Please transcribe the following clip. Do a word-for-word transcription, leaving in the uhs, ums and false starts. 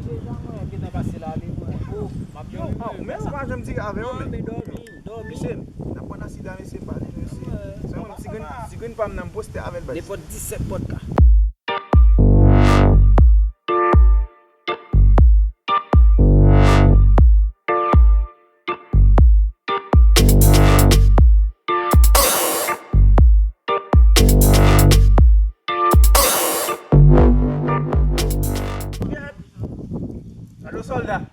Deja mwen gentan pase la, ale mwen. Oh, m ap Yo, dòmi, ah, men men sa. Ou pa janm di avè yo, men. Men dòmi, dòmi. Mesye, n ap pran nan sida, mesye, pale, mesye. Sèlman, ti grenn, ti grenn pa m nan, m poste avè l, baz. Nenpòt disèt pòdka. Alo, sòlda.